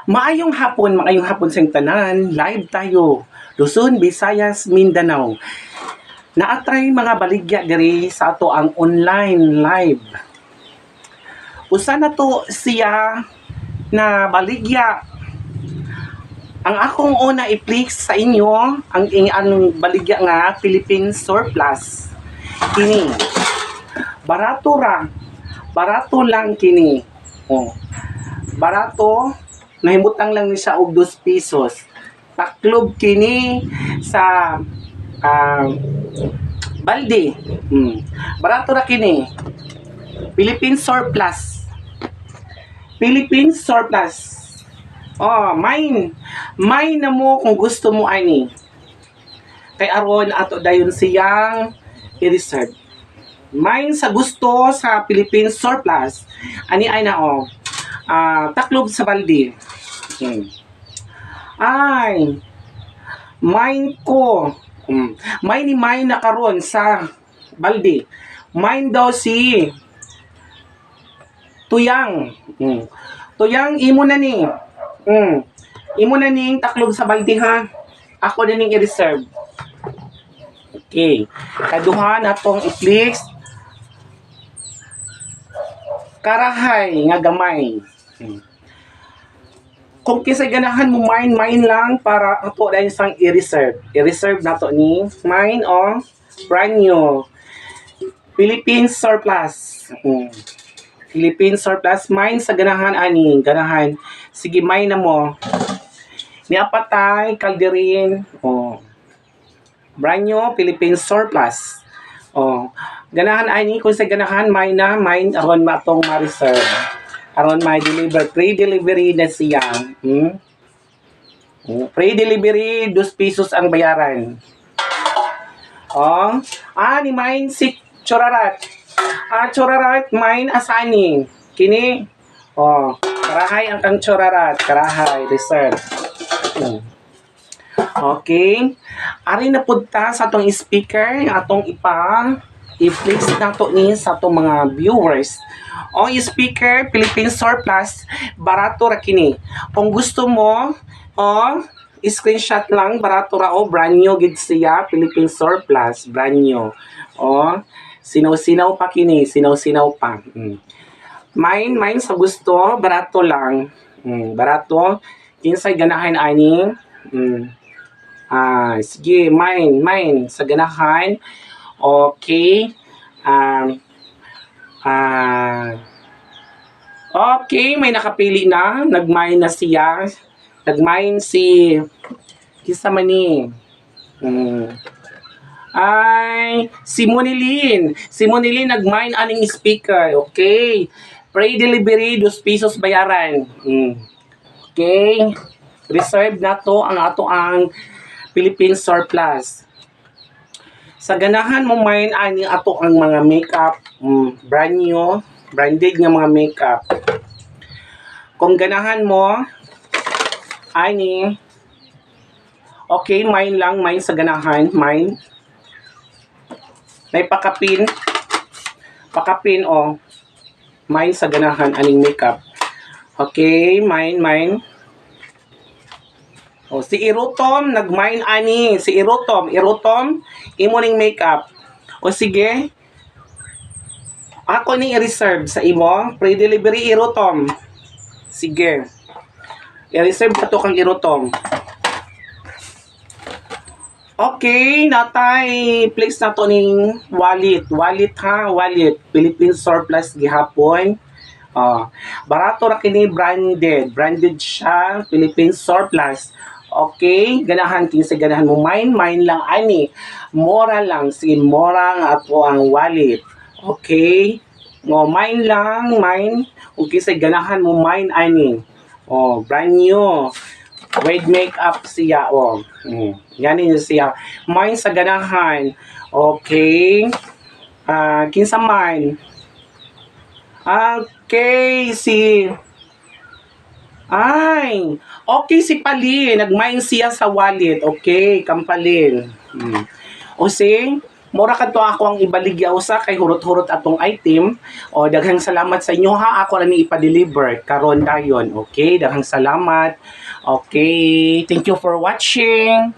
Maayong hapon sa tanan. Live tayo. Luzon, Visayas, Mindanao. Naatray mga baligya diri sa ato ang online live. Usa na to siya na baligya. Ang akong una i-flex sa inyo, ang baligya nga Philippine Surplus. Kini. Barato ra. Barato lang kini. Oh. Barato, nahimutang lang ni siya og 2 pesos. Taklob kini sa balde. Barato ra kini. Philippine Surplus. Philippine Surplus. Oh, mine. Mine na mo kung gusto mo ani. Kay aron ato dayon siyang i-reserve. Mine sa gusto sa Philippine Surplus. Ani ay na oh. Taklob sa balde. Ay, mine ko. Mine ni mine na karon sa balde. Mine daw si Tuyang. Tuyang, imo na ni. Imo na ning taklob sa balde ha. Ako na ning i-reserve. Okay. Kaduha na tong i-flex. Karahay nga gamay. Kung kinsa ganahan mo mine, mine lang para ato dahil sang i-reserve. I-reserve na to ni mine o brand new. Philippine Surplus. Philippine Surplus, mine sa ganahan ani, ganahan. Sige, mine na mo. Niapatay, kalderin. Oh. Brand new Philippine Surplus. Oh. Ganahan ani kung sa ganahan mine na, mine aron matong ma-reserve. Aron ma-deliver, free delivery na siya. Oh, free delivery, 2 pesos ang bayaran. Oh, ni mine si Chorarat. Chorarat, mine asani. Kini. Oh, karahay ang kang Chorarat, karahay, reserve. Okay. Ari na pud ta sa atong speaker, atong ipa i-flex nato ni sa atong mga viewers. O speaker Philippine Surplus, barato ra kini. Kung gusto mo, o screenshot lang, barato ra o, brand new gid siya, Philippine Surplus, brand new. O sinaw-sinaw pa kini, sinaw-sinaw pa. Mine, mine sa gusto, barato lang. Barato. Kinsay ganahan ani? Sige, mine, mine sa ganahan. Okay. Okay, may nakapili na. Nag-mine na siya. Nag-mine si kinsa man ni. Ay, si Monilin. Si Monilin nag-mine aning speaker. Okay. Free delivery, 2 pesos bayaran. Okay. Reserve na to ang ato ang Philippine Surplus. Sa ganahan mo mine ani ato ang mga makeup, brand new, branded nga mga makeup. Kung ganahan mo ani, okay, mine lang, mine sa ganahan, mine. May pakapin. Pakapin o mine sa ganahan aning makeup. Okay, mine, mine. O, si Irotom, nag-mine ani. Si Irotom, Irotom, imo ning makeup. O sige, ako ning i-reserve sa imo. Free delivery, Irotom. Sige. I-reserve pa to kang Irotom. Okay, natay place na to ning wallet. Wallet ha, wallet. Philippine Surplus gihapon. Barato ra kini, branded. Branded siya, Philippine Surplus. Okay, ganahan kinsa ganahan mo mine, mine lang ani. Mora lang, sige, mora nga ato ang wallet. Okay? O, mine lang, mine. Kung kinsa ganahan mo mine ani. Oh, brand new. With makeup siya, oh. Yan siya. Mine sa ganahan. Okay. Kinsa man. Okay, si ay, okay si Palin. Nag-mine siya sa wallet. Okay, Kampalin. O see, Mura kadto ako ang ibaligya usa kay hurot-hurot atong item. O, daghang salamat sa inyo ha. Ako ra ni ipa-deliver karon dayon. Okay, daghang salamat. Okay, thank you for watching.